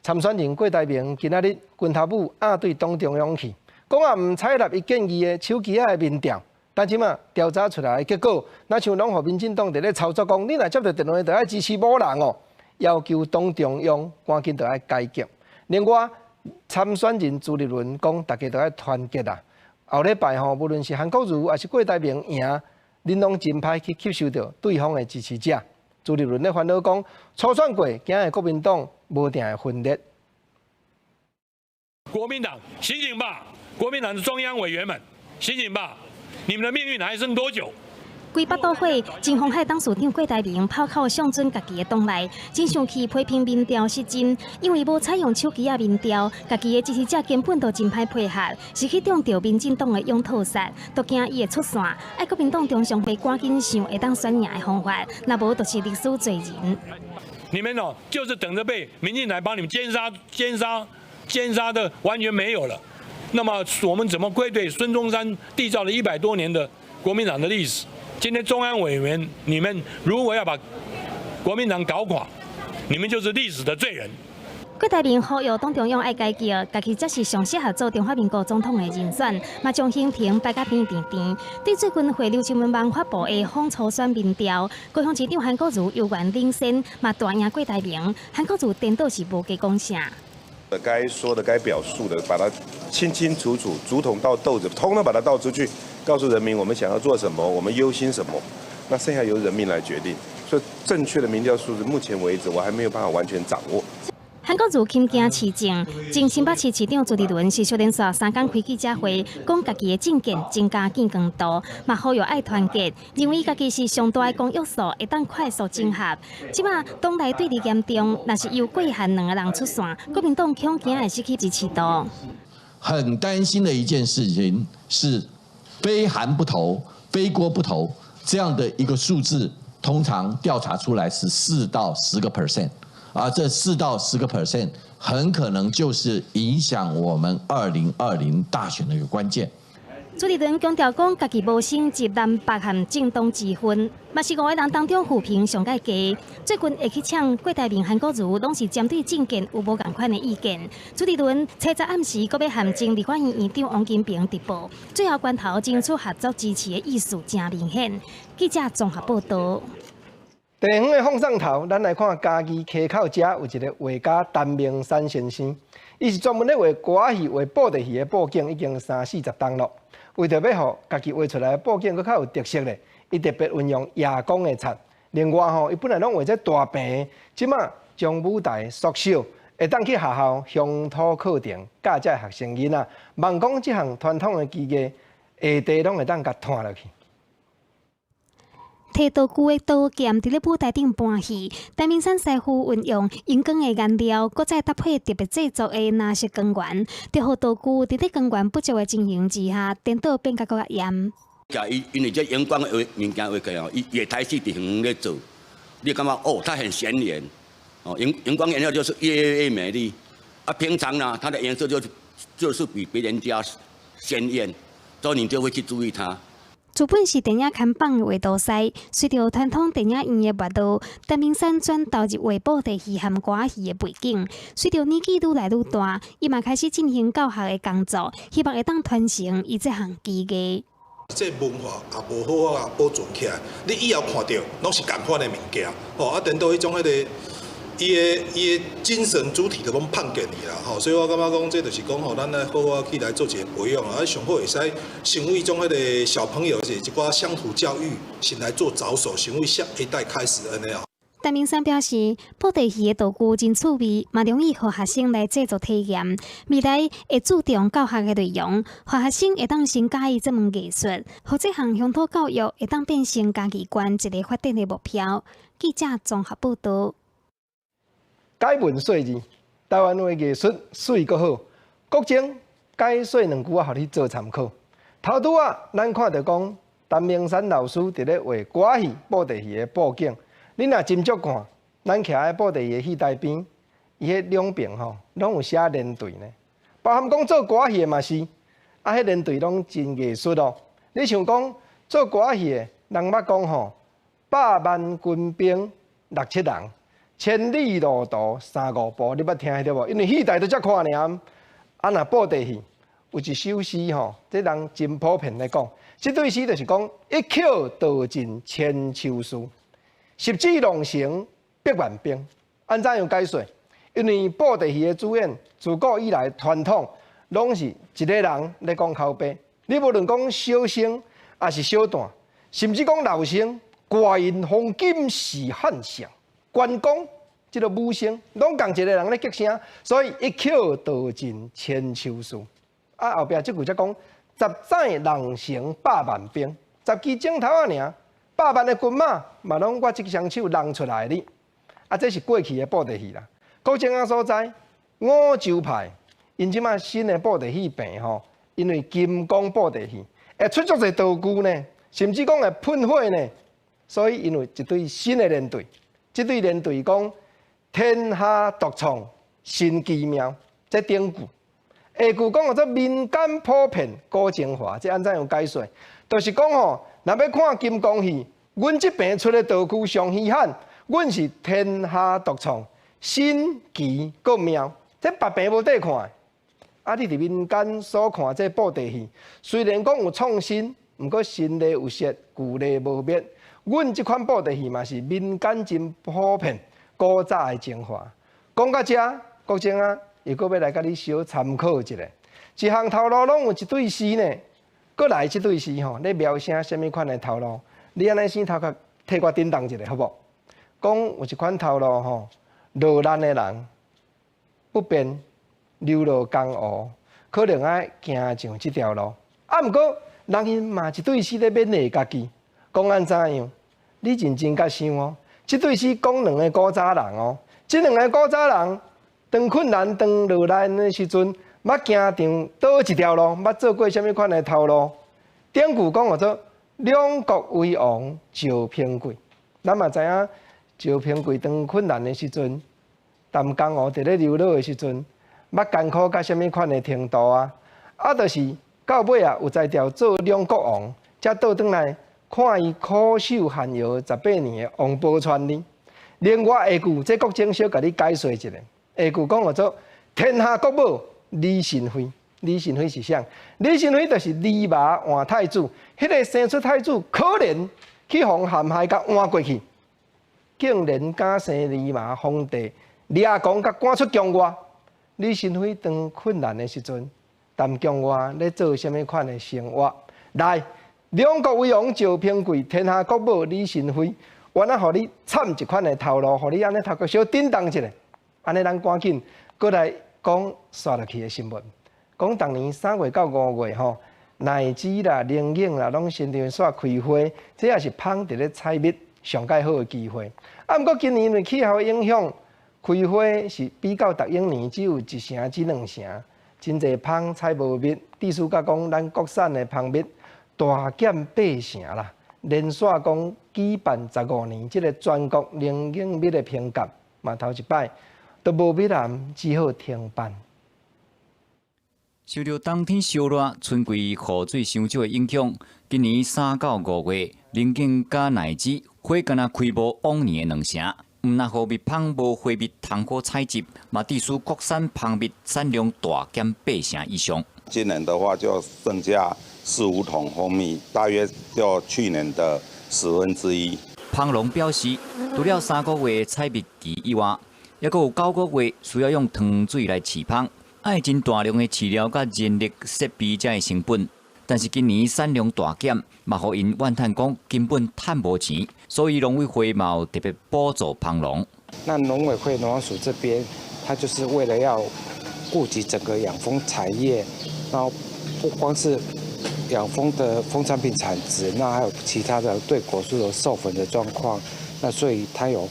參選人郭台銘今仔日拳頭拇壓對黨中央去，講也毋採納伊建議的手機仔的民調。但這馬調查出來的結果，若像攏予民進黨佇咧操作，講你若接著電話，就愛支持某人哦，要求黨中央趕緊著愛改革。另外，參選人朱立倫講，大家都愛團結啊。後禮拜吼，無論是韓國瑜抑是郭台銘贏，恁攏真歹去吸收著對方的支持者。朱立倫咧煩惱講，初選過，驚會國民黨無定會分裂。國民黨醒醒吧！國民黨的中央委員們醒醒吧！你們的命運還剩多久？規腹肚火，前鴻海董事長郭台銘炮口向準家己的黨內，真生氣批評民調失真，因為無採用手機仔民調，家己的支持者根本就真歹配合，是去中著民進黨的擁套殺，都驚伊會出線。愛國民黨中常會趕緊想會當選贏的方法，若無就是歷史罪人。你們哦，就是等著被民進黨幫你們姦殺、姦殺、姦殺的完全沒有了。那麼我們怎麼愧對孫中山締造了100多年的國民黨的歷史？今天中央委員，你們如果要把國民黨搞垮，你們就是歷史的罪人。郭台銘呼籲黨中央愛改革，家己才是上適合做中華民國總統的人選，嘛將行程擺甲甜甜甜。對最近匯流新聞網發布的仿初選民調，高雄市長韓國瑜猶原領先，嘛大贏郭台銘。韓國瑜顛倒是無加講啥。該說的、該表述的，把它清清楚楚，竹筒倒豆子，通通把它倒出去，告訴人民我們想要做什麼，我們憂心什麼，那剩下由人民來決定。所以正確的民調數字，目前為止我還沒有辦法完全掌握。韓國瑜親行市政，前新北市市長朱立倫是小連續3工開記者會，講家己的政見增加見光度，嘛呼籲愛團結，認為家己是上大的公約數，會當快速整合。這馬黨內對立嚴重，若是由郭韓兩个人出線，國民黨恐驚會失去支持度。很擔心的一件事情是，非韓不投，非郭不投，這樣的一個數字，通常調查出來是4到10個 percent。啊，這4到10個 percent 很可能就是影響我們2020大選的一個關鍵。朱立倫強調講，家己無省籍藍白和政黨之分，嘛是五个人當中負評上蓋低。最近會去嗆郭台銘、韓國瑜，攏是針對政見有無仝款的意見。朱立倫初十暗時閣欲和前立法院院長王金平直播，最後關頭爭取合作支持的意思誠明顯。記者綜合報導。地方的放送頭，咱來看嘉義溪口遮有一个畫家陳明山先生，伊是專門咧畫歌仔戲、畫布袋戲的布景，已經三四十冬咯。為著欲予家己畫出來的布景閣較有特色咧，伊特別運用夜光的漆。另外吼，伊本來攏畫這大棚，這馬將舞台縮小，會當去學校鄉土課程教這學生囡仔，望講這項傳統的技藝，下地攏會當共傳落去。提道具的刀劍佇咧舞台頂搬戲，陳明山師傅運用熒光的顏料，閣再搭配特別製作的藍色光源，就予道具佇咧光源不足的情形之下，顛倒變甲閣較豔。伊因為這熒光的物件畫起來哦，伊野台戲佇遠遠咧做，你感覺哦，它很顯眼，哦，熒光顏料就是越越美麗。啊，平常呢，它的顏色就是比別人家鮮豔，所以你就會去注意它。自本是電影看板的畫圖師，隨著傳統電影院的沒落，陳明山轉投入畫布袋戲和歌仔戲的背景。隨著年紀愈來愈大，伊嘛開始進行教學的工作，希望會當傳承伊這項技藝。這文化也無好好啊保存起來，你以後看著攏是仝款的物件，吼啊，顛倒彼種彼个伊的精神主體都攏胖見去啦，吼，所以我感覺講這就是講吼，咱來好好去來做一個培養啊，上好會使成為種彼个小朋友是一寡鄉土教育，先來做着手，成為下一代開始按呢啊。陳明山表示，布袋戲的道具真趣味，嘛容易予學生來製作體驗。未來會注重教學的內容，予學生會當先佮意這門藝術，予這項鄉土教育會當變成嘉義縣一个發展的目標。記者綜合報導。解文說字，台灣話藝術媠閣好，國政解說兩句仔，予你做參考。頭拄仔，咱看著講陳明山老師佇咧畫歌仔戲、布袋戲的布景。你若斟酌看，咱徛喺布袋戲的戲台邊，伊彼兩邊吼，攏有寫連對呢。包含講做歌仔戲的嘛是，啊，彼連對攏真藝術哦。你像講做歌仔戲的，人捌講吼，百萬軍兵六七人，千里路途三五步，你捌聽著無？因為戲台都遮寬爾。啊，若布袋戲有一首詩吼，這人真普遍咧講，這對詩就是講一曲道盡千秋事。十指弄成百萬兵，按怎樣解說？因為布袋戲的主演自古以來傳統，攏是一个人咧講口白。你無論講小生，抑是小旦，甚至講老生，掛印黃金是漢相，關公這个武生，攏仝一个人咧激聲，所以一曲道盡千秋事。啊，後壁這句才講十指弄成百萬兵，十支指頭仔爾。百萬的軍馬嘛，攏我這雙手弄出來的。啊，這是過去的布袋戲啦。國政仔所在，五洲派，𪜶這馬新的布袋戲棚吼，因為金光布袋戲會出足濟道具呢，甚至講會噴火呢，所以𪜶有一對新的連隊。這對連隊講天下獨創新奇妙，這頂句。下句講叫做民間普遍古精華，這按怎樣解說？就是講吼。若欲看金光戲，阮這邊出的道具上稀罕，阮是天下獨創，新奇閣妙，這別棚無得看。啊，你佇民間所看這布袋戲，雖然講有創新，毋過新例有失，舊例無滅。阮這款布袋戲嘛是民間真普遍、古早的精華。講到這，國政啊，又閣欲來共你小參考一下，一項頭路攏有一對詩呢。閣來這對詩吼，咧描寫啥物款的頭路？你按呢先頭殼替我叮當一下，好無？講有一款頭路吼，落難的人不便流落江湖，可能愛行上這條路。啊，毋過人𪜶嘛一對詩咧勉勵家己，講按怎樣？你認真共想哦，這對詩講兩个古早人哦，這兩个古早人當困難、當落難的時陣，捌行著佗一條路，捌做過啥物款的頭路？頂句講叫做兩國危亡趙平貴，咱嘛知影趙平貴當困難的時陣，蜑江湖佇咧流落的時陣，捌艱苦到啥物款的程度啊？啊，就是到尾啊有才調做兩國王，才倒轉來看伊苦守寒窯18年的王寶釧呢。另外下句，這國政小共你解說一下。下句講叫做天下國寶李神妃，李神妃是啥？李神妃就是驪馬換太子，彼個生出太子可憐，去予陷害共換過去，竟然敢生驪馬皇帝，掠狂共趕出宮外。李神妃當困難的時陣，踮宮外咧做啥物款的生活？來，兩國為王趙平貴，天下國寶李神妃，我若予你參一款的頭路，予你按呢頭殼小振動一下，按呢咱趕緊閣來講煞落去的新聞。講逐年3月到5月吼，奶子啦、龍眼啦，攏親像煞開花，這也是蜂佇咧採蜜上蓋好的機會。啊，毋過今年因為氣候影響，開花是比較逐往年只有一成至兩成，真濟蜂採無蜜。意思甲講，咱國產的蜂蜜大減八成啦。連續講舉辦15年這个全國龍眼蜜的評鑑，嘛頭一擺都無蜜男，只好停辦。受著冬天燒熱、春季雨水傷少的影響，今年3到5月，龍眼佮奶子花敢若開無往年的兩成。毋但予蜜蜂無花蜜通好採集，嘛致使國產蜂蜜產量大減八成以上。今年的話就剩下四五桶蜂蜜，大約就去年的1/10。蜂農表示，除了3個月採蜜期以外，猶閣有9個月需要用糖水來飼蜂，愛真大量的飼料佮人力設備才會成本。但是今年產量大減，嘛予𪜶怨嘆講根本趁無錢，所以農委會嘛有特別補助蜂農。那農委會農糧署這邊，他就是為了要顧及整個養蜂產業，然後不光是養蜂的蜂產品產值，那還有其他的對果樹的授粉的狀況，那所以他有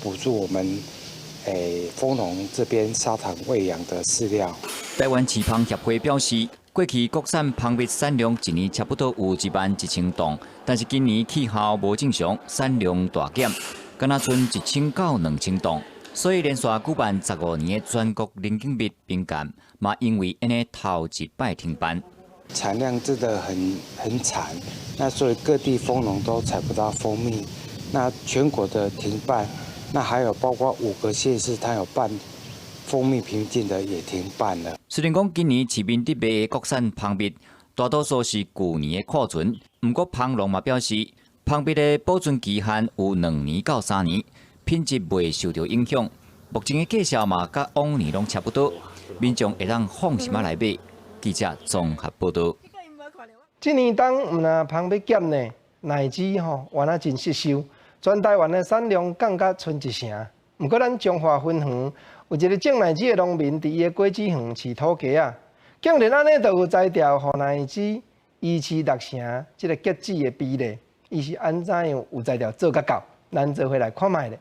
補助我們蜂農這邊砂糖餵養的飼料。台灣飼蜂協會表示，過去國產蜂蜜產量一年差不多有1萬1千噸，但是今年氣候無正常，產量大減，敢若賰1000到2000噸，所以連續舉辦十五年的全國龍眼蜜評鑑，嘛因為按呢頭一擺停辦。產量真的很慘，那所以各地蜂農都採不到蜂蜜，那全國的停辦，那還有包括五個縣市，它有辦蜂蜜評鑑的也停辦了。雖然講今年市面佇賣的國產蜂蜜大多數是舊年的庫存，毋過蜂農嘛表示，蜂蜜的保存期限有2年到3年，品質袂受著影響。目前的價數嘛，佮往年攏差不多，民眾會當放心仔來買。記者綜合報導。這年冬毋但蜂蜜減呢，奶子吼原來真失收，全台灣的產量降甲賰一成。毋過咱彰化芬園有一个種奶子的農民，佇伊的果子園飼土雞仔，竟然按呢就有才調，予奶子維持六成這个結籽的比例，伊是按怎樣有才調做甲到？咱做伙來看覓咧。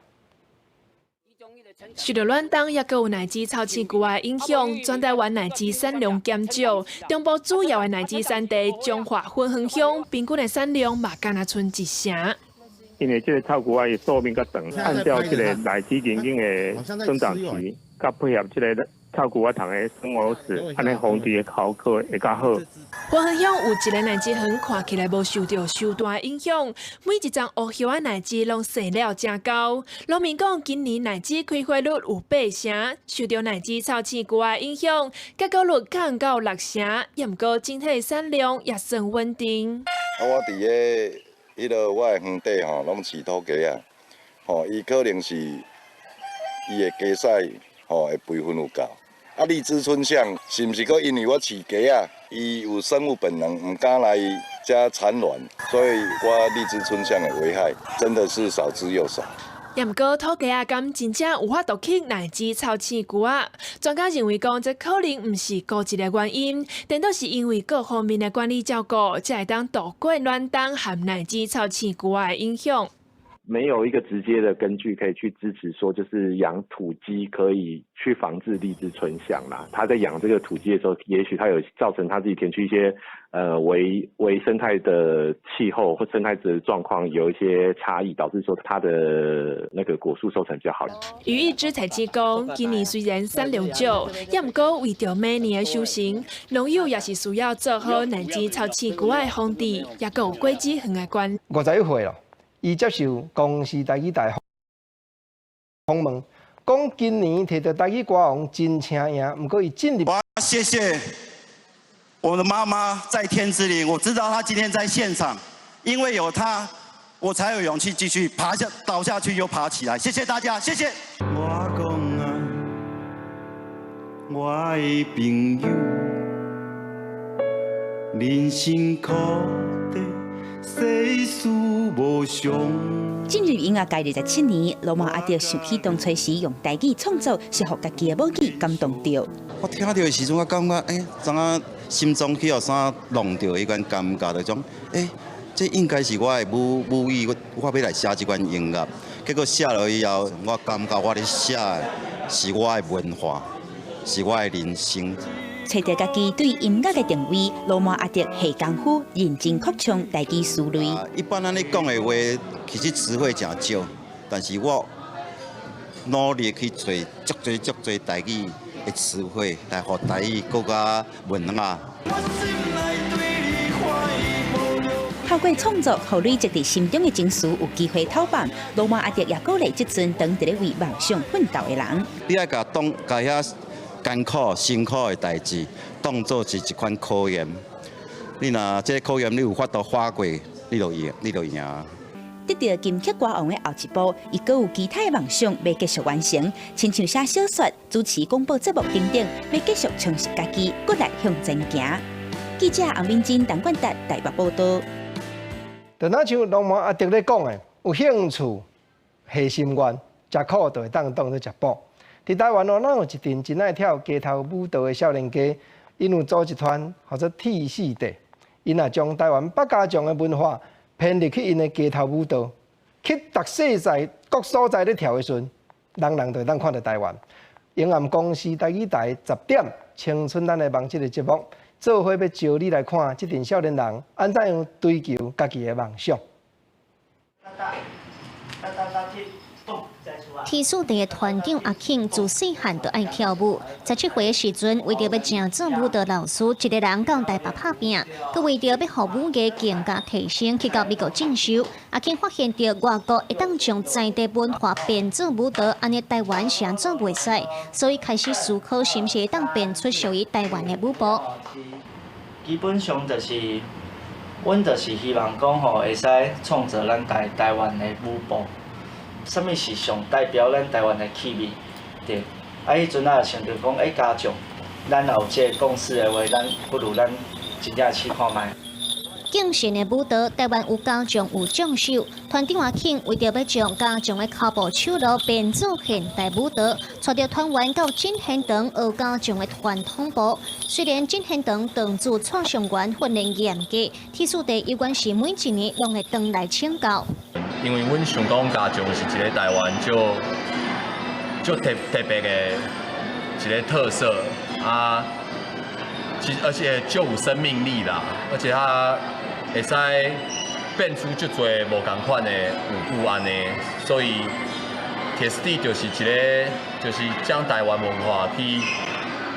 受著暖冬，抑閣有奶子臭刺龜的影響，全台灣奶子產量減少。中部主要的奶子產地彰化芬園鄉，平均的產量嘛，敢若賰一成。因為這个臭龜仔的壽命較長，按照這个奶子龍眼的生長期，佮配合這个臭龜仔蟲的生活史，按呢防治的效果會較好。芬園鄉有一个奶子園，看起來無受著傷大影響，每一叢烏葉仔奶子攏生了誠厚。農民講，今年奶子開花率有八成，受著奶子臭刺龜仔影響，結果率降到六成，也毋過整體產量也算穩定。啊，我佇咧彼个我的園底吼，攏飼土雞仔，吼，伊可能是伊的雞屎吼的肥分有夠。啊，荔枝椿象是毋是閣因為我飼雞仔，伊有生物本能，毋敢來遮產卵，所以我荔枝椿象的危害真的是少之又少。也毋過土雞仔敢真正有法度去奶子臭刺龜仔？專家認為講，這可能毋是孤一个原因，顛倒是因為各方面的管理照顧，才會當渡過暖冬和奶子臭刺龜仔的影響。沒有一個直接的根據可以去支持說，就是養土雞可以去防治荔枝椿象啦。他在養這個土雞的時候，也許他有造成他自己田區一些微生態的氣候或生態的狀況有一些差異，導致說它的那個果樹收成比較好。余一枝才指講，今年雖然產量少，也毋過為著明年的收成，農友也是需要做好荔枝臭刺龜的防治，也閣有果子園的管。51歲咯，伊接受公視台語台訪問，講今年提著台語歌王真請贏，毋過伊進入。我謝謝我的媽媽在天之靈，我知道她今天在現場，因為有她，我才有勇氣繼續爬下倒下去又爬起來。謝謝大家，謝謝。我講啊，我的朋友，人生苦短，世事無常。進入音樂界27年，羅馬阿德想起當初時用台語創作，是予家己的母語感動著。我聽著的時陣，我感覺，怎啊心中去予啥弄著彼款感覺，就種，這應該是我的母語，我欲來寫這款音樂。結果寫落以後，我感覺我咧寫的是我的文化，是我的人生。揣著家己對音樂的定位，羅馬阿德下功夫，認真擴充台語詞彙。一般咱咧講的話，其實詞彙誠少，但是我努力去揣足濟足濟台語的詞彙，來予台語閣較文雅。透過創作，予累積佇心中的情緒有機會透放。羅馬阿德也鼓勵這陣當佇咧為夢想奮鬥的人。你愛共當共遐艱苦辛苦的代誌，當做是一款考驗。你若這個考驗你有法度跨過，你就贏，你就贏。得著金曲歌王的後一步，伊閣有其他的夢想欲繼續完成，親像寫小說、主持廣播節目等等，欲繼續充實家己，閣來向前行。記者洪敏珍、陳冠達台北報導。就若像羅馬阿德咧講的，有興趣、下心願，食苦就會當當做食補。佇台灣哦，咱有一陣真愛跳街頭舞蹈的少年家，𪜶有組一團號做鐵四地，𪜶也將台灣百家將的文化編入去𪜶的街頭舞蹈，去逐世界各所在咧跳的時陣，人人就會當看著台灣。永暗公視台語台10點，青春咱的夢這个節目，做伙欲招你來看這陣少年人按怎樣追求家己的夢想。鐵四地的團長阿慶自細漢就愛跳舞，17歲的時陣，為著欲成做舞蹈老師，一个人到台北拍拚，閣為著欲予舞藝更加提升，去到美國進修。阿慶發現著外國會當將在地文化變做舞蹈，按呢台灣是按怎袂使，所以開始思考是毋是會當變出屬於台灣的舞步。基本上就是，阮就是希望講吼，會使創造咱台灣的舞步。啥物是上代表咱台灣的氣味？對，啊，彼陣仔想著講，家長，咱若有這個共識的話，咱不如咱真正試看覓。敬神的舞蹈，台灣有家將有將手。團長阿慶為著欲將家將的跤步手路變做現代舞蹈，帶著團員到進賢堂學家將的傳統步。雖然進賢堂當主蔡尚元訓練嚴格，鐵四地猶原是每一年攏會轉來請教。因為阮想講家將是一個台灣足特別的一個特色啊，而且足有生命力啦，而且它會使變出足濟無仝款的舞步按呢，所以鐵四地就是一個，就是將台灣文化去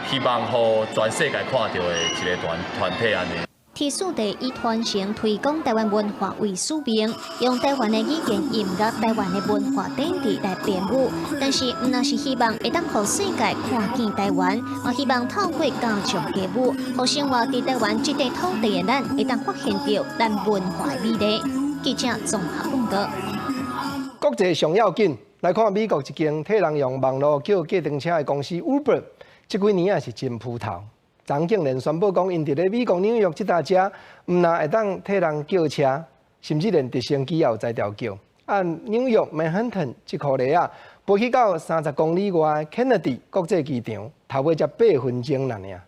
希望予全世界看著的一个團體按呢。鐵四地以傳承推廣台灣文化為使命，用台灣的語言、音樂、台灣的文化典籍來編舞。但是，毋但是希望會當予世界看見台灣，嘛希望透過家將街舞，予生活佇台灣這塊土地的咱，會當發現著咱文化的美麗。記者綜合報導。國際上要緊，來看美國一間替人用網路叫計程車的公司 Uber，這幾年也是真蒲頭。昨竟然宣布講，𪜶佇咧美國紐約這搭遮，毋但會當替人叫車，甚至連直升機也有才調叫。按紐約曼哈頓這箍犁仔，飛去到30公里外的肯尼迪國際機場，頭尾才8分鐘爾。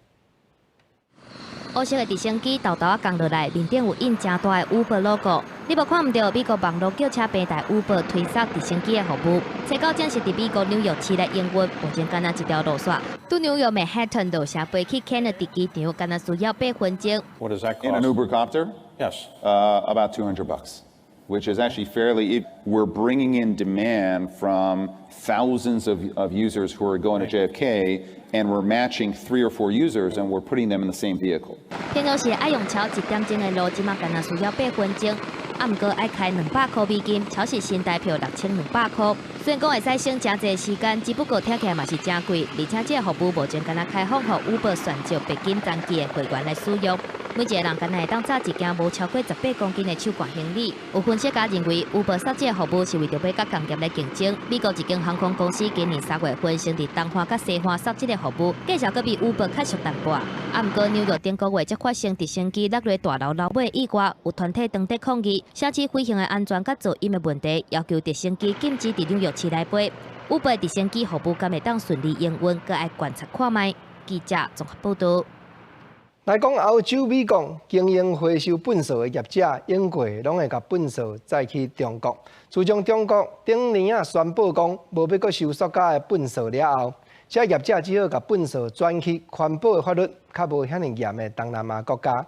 烏色的直升機沓沓仔降落來，面頂有印誠大的 Uber logo。你無看毋著美國網路叫車平台 Uber 推捒直升機的服務。初九正式佇美國紐約市來營運，目前干焦一條路線。對紐約曼哈頓落城飛去肯尼迪機場，干焦需要8分鐘。 What does that cost? In an Uber copter? Yes. About $200, which is actually fairly. We're bringing in demand from thousands of users who are going to JFK, and we're matching three or four users, and we're putting them in the same vehicle. 平常時愛用超1點鐘的路，這馬干焦需要8分鐘。啊，毋過愛開200箍美金，超是新台票6200箍。雖然講會使省誠濟時間，只不過聽起來嘛是誠貴。而且這個服務目前干焦開放予 Uber 選召白金層級的會員來使用。每一個人干焦會當載一件無超過18公斤的手攜行李。有分析家認為，Uber 設這個服務是為著欲佮共業來競爭。美國一間航空公司今年3月份先佇東岸佮西岸設這個服務，價錢閣比 Uber 較俗淡薄。啊，毋過紐約頂個月才發生直升機落佇大樓樓尾意外，有團體當地抗議，城市飛行的安全佮噪音的問題，要求直升機禁止佇紐約市來飛。Uber 直升機服務敢會當順利營運，閣愛觀察看覓。記者綜合報導。來講歐洲、美國經營回收糞掃的業者，永過攏會共糞掃載去中國。自從中國頂年仔宣布講無欲閣收塑膠的糞掃了後，這業者只好共糞掃轉去環保的法律較無遐爾嚴的東南亞國家。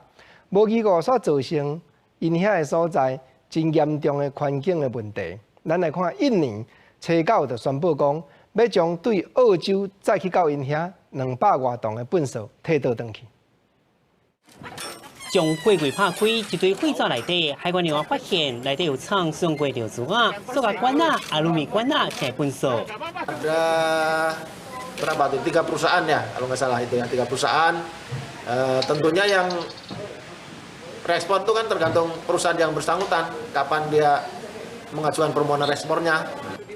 無疑誤煞造成𪜶遐的所在真嚴重的環境的問題。咱來看印尼，初九就宣布講，欲將對澳洲載去到𪜶遐200外噸的糞掃退倒轉去。將貨櫃拍開，一堆廢紙內底，海關人員發現內底有藏雙過尿珠仔、塑膠管仔、阿魯米管仔，這糞掃。 Ada berapa tuh? Tiga perusahaan ya, kalau nggak salah itu ya, tiga perusahaan. Tentunya yang respon itu kan tergantung perusahaan yang bersangkutan, kapan dia mengajukan permohonan respornya.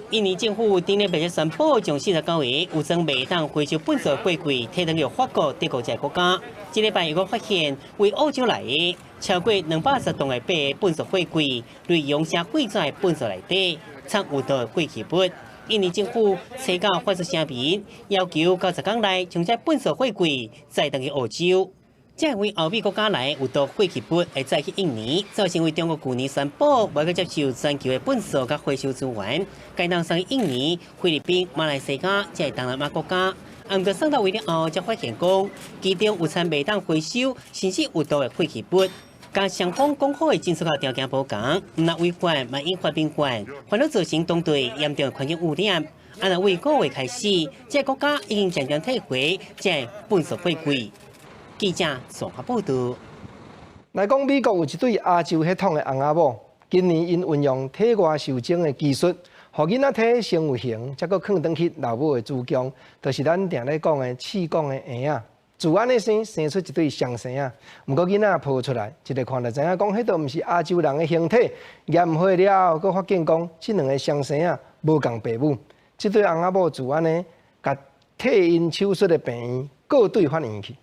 印尼政府頂禮拜宣布，將49個有裝袂當回收糞掃貨櫃退轉予法國、德國這個國家。這禮拜又閣發現，為澳洲來的超過210噸的白糞掃貨櫃，內容寫廢紙糞掃內底，藏有毒廢棄物。印尼政府初九發出聲明，要求90天內將這糞掃貨櫃載轉去澳洲。這為歐美國家來有毒廢棄物會載去印尼，造成為中國舊年宣布無閣接受全球的糞掃佮回收資源，改當送去印尼、菲律賓、馬來西亞這東南亞國家。啊，毋過送到位了後，才發現講其中有摻袂當回收，甚至有毒的廢棄物，佮雙方講好的進出口條件無仝，毋但違法，嘛引發民怨，反而造成當地嚴重的環境污染。啊，若為5月開始，這個國家已經漸漸退回這糞掃貨櫃。記者綜合報導。來講，美國有一對亞洲血統的翁仔某，今年𪜶運用體外受精的技術，予囡仔體先有形，才閣囥轉去老母的子宮，就是咱定咧講的試管的嬰仔，自按呢生，生出一對雙生仔。毋過囡仔抱出來，一个看就知影講，彼都毋是亞洲人的形體。驗血了後，閣發現講，這兩个雙生仔無仝爸母。這對翁仔某自按呢，共替𪜶手術的病院告對法院去。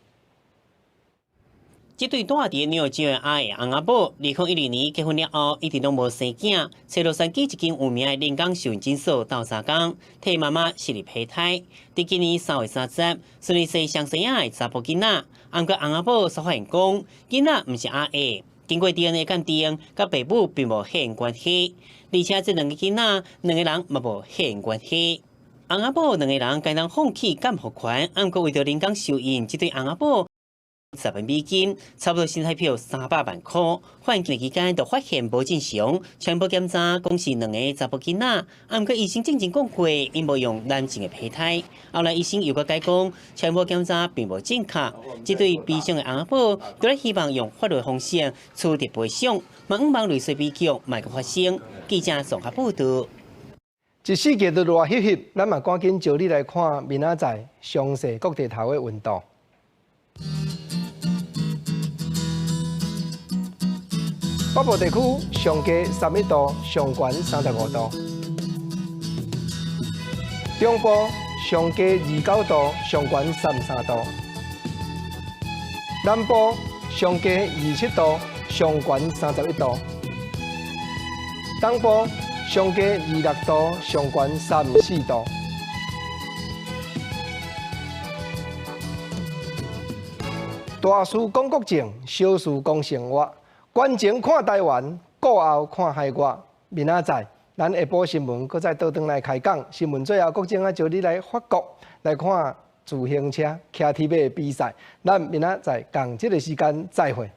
這對住佇紐約州的阿的翁仔某，2012年結婚了後，一直攏無生囝。揣洛杉磯一間有名的人工受孕診所鬥相共，替媽媽設立胚胎。佇今年3月30，順利生雙生仔的查埔囡仔。毋過翁仔某煞發現講，囡仔毋是阿的，經過 DNA 鑑定，佮爸母並無血緣關係，而且這兩个囡仔兩個人嘛無血緣關係。翁仔某兩個人該當放棄監護權，毋過為著人工受孕，這對翁仔某10萬美金，差不多新台票300萬箍。法院期間就發現無正常，全部檢查講是兩个查埔囡仔，毋過醫生進前講過，𪜶無用男性的胚胎。後來醫生又閣改講，全部檢查並無正確。這對悲傷的翁仔某，除了希望用法律方式取得賠償，嘛向望類似悲劇莫閣發生。記者綜合報導。一四季都熱翕翕，咱嘛趕緊招你來看明仔載詳細各地頭的溫度。北部地區上低31度，上懸35度；中部上低29度，上懸33度；南部上低27度，上懸31度；東部上低26度，上懸34度。大事講國政，小事講生活。觀前看台灣，顧後看海外。明仔載，咱下晡新聞閣再倒轉來開講。新聞最後，國政啊，招你來法國來看自行車騎鐵馬的比賽。咱明仔載仝這个時間再會。